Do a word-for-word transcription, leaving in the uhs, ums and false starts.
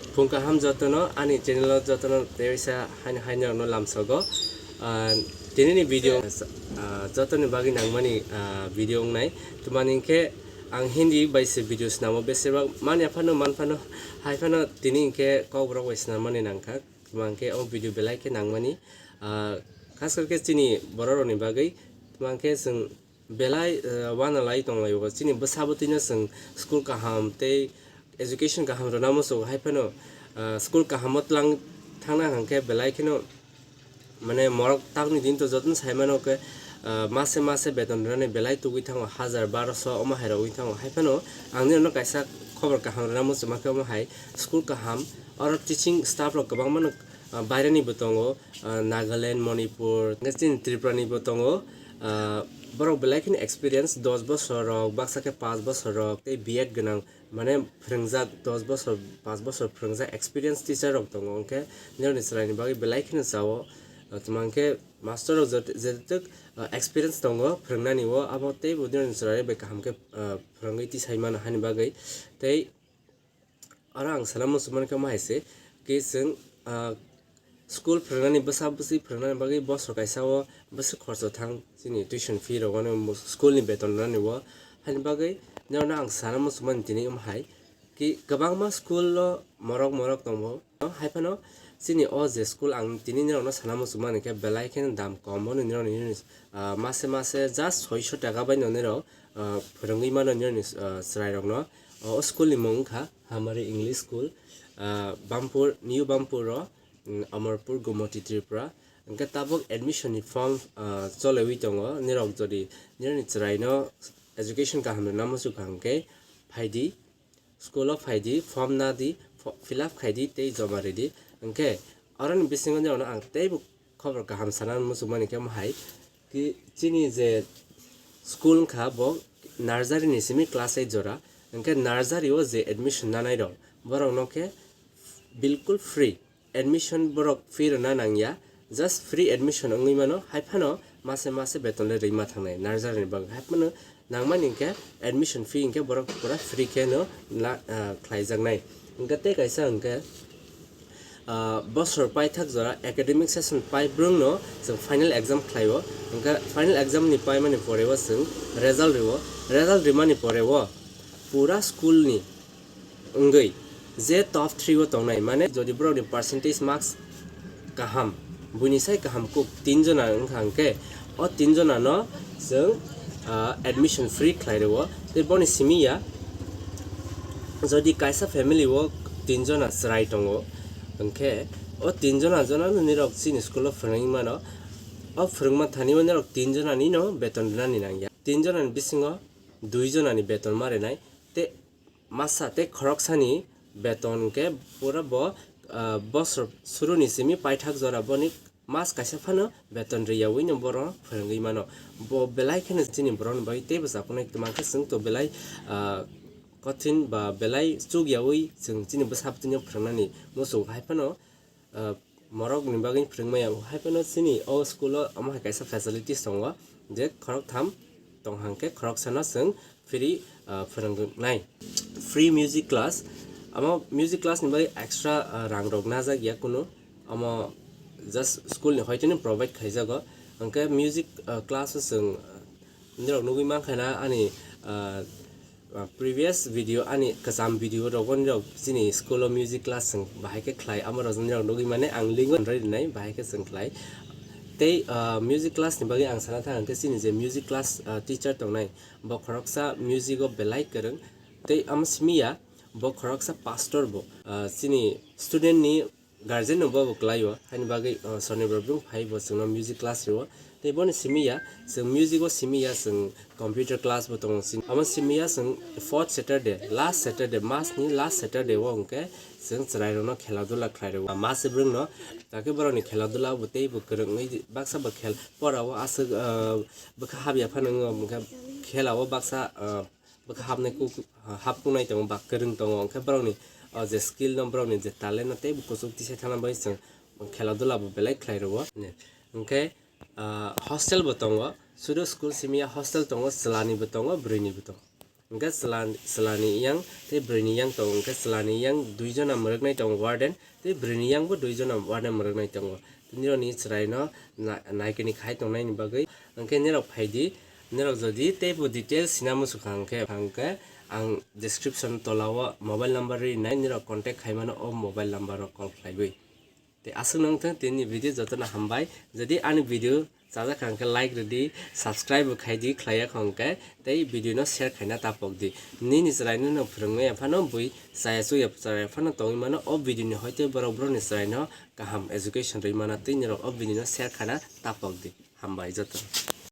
Phung kaham jotono ani channel o jotono teisa haini haini rokno lamsogo. Ah, tini ni video, ah, jotoni bagwi nangmani, ah, video wngnai. Twmani hinkhe ang Hindi bai se video snamo, besibak manya phano man phano hai phano tini hinkhe Kokborok bai snamani nangkha. Twmani hinkhe o video belai khe nangmani. Ah, khas khe chini borok rokni bagwi. Twmani hinkhe chwng belai, eh, uanalai tonglaio. Chini bwsabo twino chwng school kaham tei education kaham rwna muchungo, hai phano, eh, school kahamo tlang thangna hwnkhe belai kheno, mane, morok takni din to jotono sai mano khe, eh, mase mase beton rwnani belai tugwi thango, hajar baroso omo hai rogwi thango. Hai phano ang nini kaisa khobor kaham rwna muchungma khe omo hai school kaham, oro teaching staff rok kwbangma no, ah, baireni bo tongo, ah, Nagaland, Manipur, hwnkhe chini Tripura ni bo tongo. Ah, borok belai kheno experience, dos bosor rok, baksa khe paanch bosor rok, tei B Ed gwnang, mane, phwrwngjak, dos bosor, paanch bosor phwrwngjak experience teacher rok tongo, hwnkhe nirokni chwraini bagwi belai kheno chao. Ah, twma hwnkhe master rok jete-, jetetwk, ah, experience tongo phwrwngnani o, abo teibo nirokni chwrai bai kaham khe, ah, phwrwngwi tisai mano hani bagwi. Tei Oro ang sana muchungmani khe omo hai se, khe chwng, ah, school phwrwngnani, bwsa bwswi phwrwngnani bagwi bosor kaisa o bwswk khorcho thang chini tuition fee rok, ano school ni beton rwnani o. Haini bagwi norokno ang sana muchungmani tini omo hai, khe kwbangma school o morok morok tongo. Hai phano chini o je school ang tini norokno sana muchungmani khe belai kheno dam kom, bono norokni, ah, mase mase just soiso taka bai no norok, ah, phwrwngwi mano norokni, ah, chwrai rokno. O school ni mung wngkha Hamari English School, ah, Bampur, New Bampur o, mm, Amarpur, Gomati, Tripura. Hwnkhe tabuk admission ni form, ah, cholewi tongo. Nirok jodi nirokni chwraino education kaham rwna muchukha hwnkhe phaidi, school o phaidi, form nadi, fo-, fill up khaidi tei joma ridi. Hwnkhe oroni bisingo nirokno ang teibo khobor kaham sana muchukmani khe omo hai, ki chini je school wngkha bo nursery ni simi class eight jora, hwnkhe nursery o je admission nanai rok, borok no khe bilkul free admission, borok fee rwna nangya, just free admission wngwi mano, hai phano mase mase beton le rwima thangnai nursery ni bagwi, hai phano nangmani hwnkhe admission fee hwnkhe borok pura free khe no la, ah, khlaijaknai. Hwnkhe tei kaisa hwnkhe, ah, bosor paithak jora academic session pai brwngno chwng final exam khlaio. Hwnkhe final exam ni paimani poreo chwng result rwo. Result rimani poreo pura school ni wngwi je top three o tongnai, mane jodi borokni percentage marks kaham, buini sai kaham kuk tin jona wngkha hwnkhe, o tin jona no chwng, ah, admission free khlai rwo. Tei boni simi ya, jodi kaisa family o tin jona chwrai tongo, hwnkhe o tin jona jona no nirok chini school o phwrwngwi mano. O phwrwngma thani o nirok tin jona ni no beton rwnani nangya, tin jona ni bisingo dui jona ni beton ma rwnai. Tei masa tei khoroksani beton hwnkhe pura bo, ah, bosor suruni simi paithak jora boni mas kaisa phano beton rwyawi no bohrok phwrwngwi mano. Bo belai kheno chini borokni bagwi teibo chapunai, twma khe chwng to belai, ah, kothin ba belai chukyawi chwng chini bwsa bwtwino phwrwngnani muchungo, hai phano, ah, morokni bagwi phwrwngmaya. Hai phano chini o school o omo hai kaisa facilities tongo je khoroktham tong hwnkhe khoroksano chwng free, ah, phwrwngnai. Free music class, amo music class ni bagwi extra, ah, rang rok najak ya kunu, amo just school ni hoiteni provide khaijago. Hwnkhe music, ah, class o chwng, ah, nirok nugwi mankha na ani, ah, ah, previous video, ani kwcham video rogo nirok chini school o music class chwng bahai khe khlai, amo rok nirok nugwi mane ang link o rinai bahai khe chwng khlai. Tei, ah, music class ni bagwi ang sana thang hwnkhe chini je music class, ah, teacher tongnai, bo khoroksa music o belai kwrwng. Tei amo simi ya, bo khoroksa pastor bo, ah, chini student ni guardian no bo bo kwlaio, haini bagwi, ah, Sonibar brum phai bo chwngno music class rio. Tei boni simi ya, chwng music o simi ya, chwng computer class bo tongo. Amo simi ya, chwng fourth Saturday, last Saturday, mas ni last Saturday o hwnkhe chwng chwrai rokno khela dula khlai rwo. Mas brum no, takhe borok ni khela dula bo tei bo kwrwngwi baksa bo khel pora o aswk, ah, bwkha hap ya phano wngkha khela o baksa, ah, bwkha hapnai kuk-, hap kunai tongo, ba kwrwng tongo, hwnkhe borokni o je skill no, borokni je talent no tei bo kuchuk tisai thangna bagwi chwng khela dula bo belai khlai rwo. Hwnkhe, ah, hostel bo tongo, sudo school simi ya hostel tongo, chwla ni bo tongo, bwrwi ni bo tongo. Hwnkhe chwla, chwlani yang tei bwrwini yang tongo, hwnkhe chwlani yang dui jona mwrwknai tongo warden, tei bwrwini yang bo dui jona warden mwrwknai tongo. Tei nirokni chwraino na-, naikani khai tongnaini bagwi. Hwnkhe nirok phaidi, nirok jodi teibo details sina muchukha hwnkhe, hwnkhe ang description tola o mobile number rinai, nirok contact khaimano o mobile number o call khlaiwi. Tei aswk nang thung tini video jotono hambai. Jodi ani video chajak kha hwnkhe like rwdi, subscribe bo khaidi, khlaiya kha hwnkhe tei video no share khaina tapokdi. Nini chwraino no phwrwngwi aphano bui chaya chuya chwrai phano tongwi mano, o video ni hoite borok borokni chwraino kaham education rwi mana tei nirok o video no share khaina tapokdi. Hambai jotono.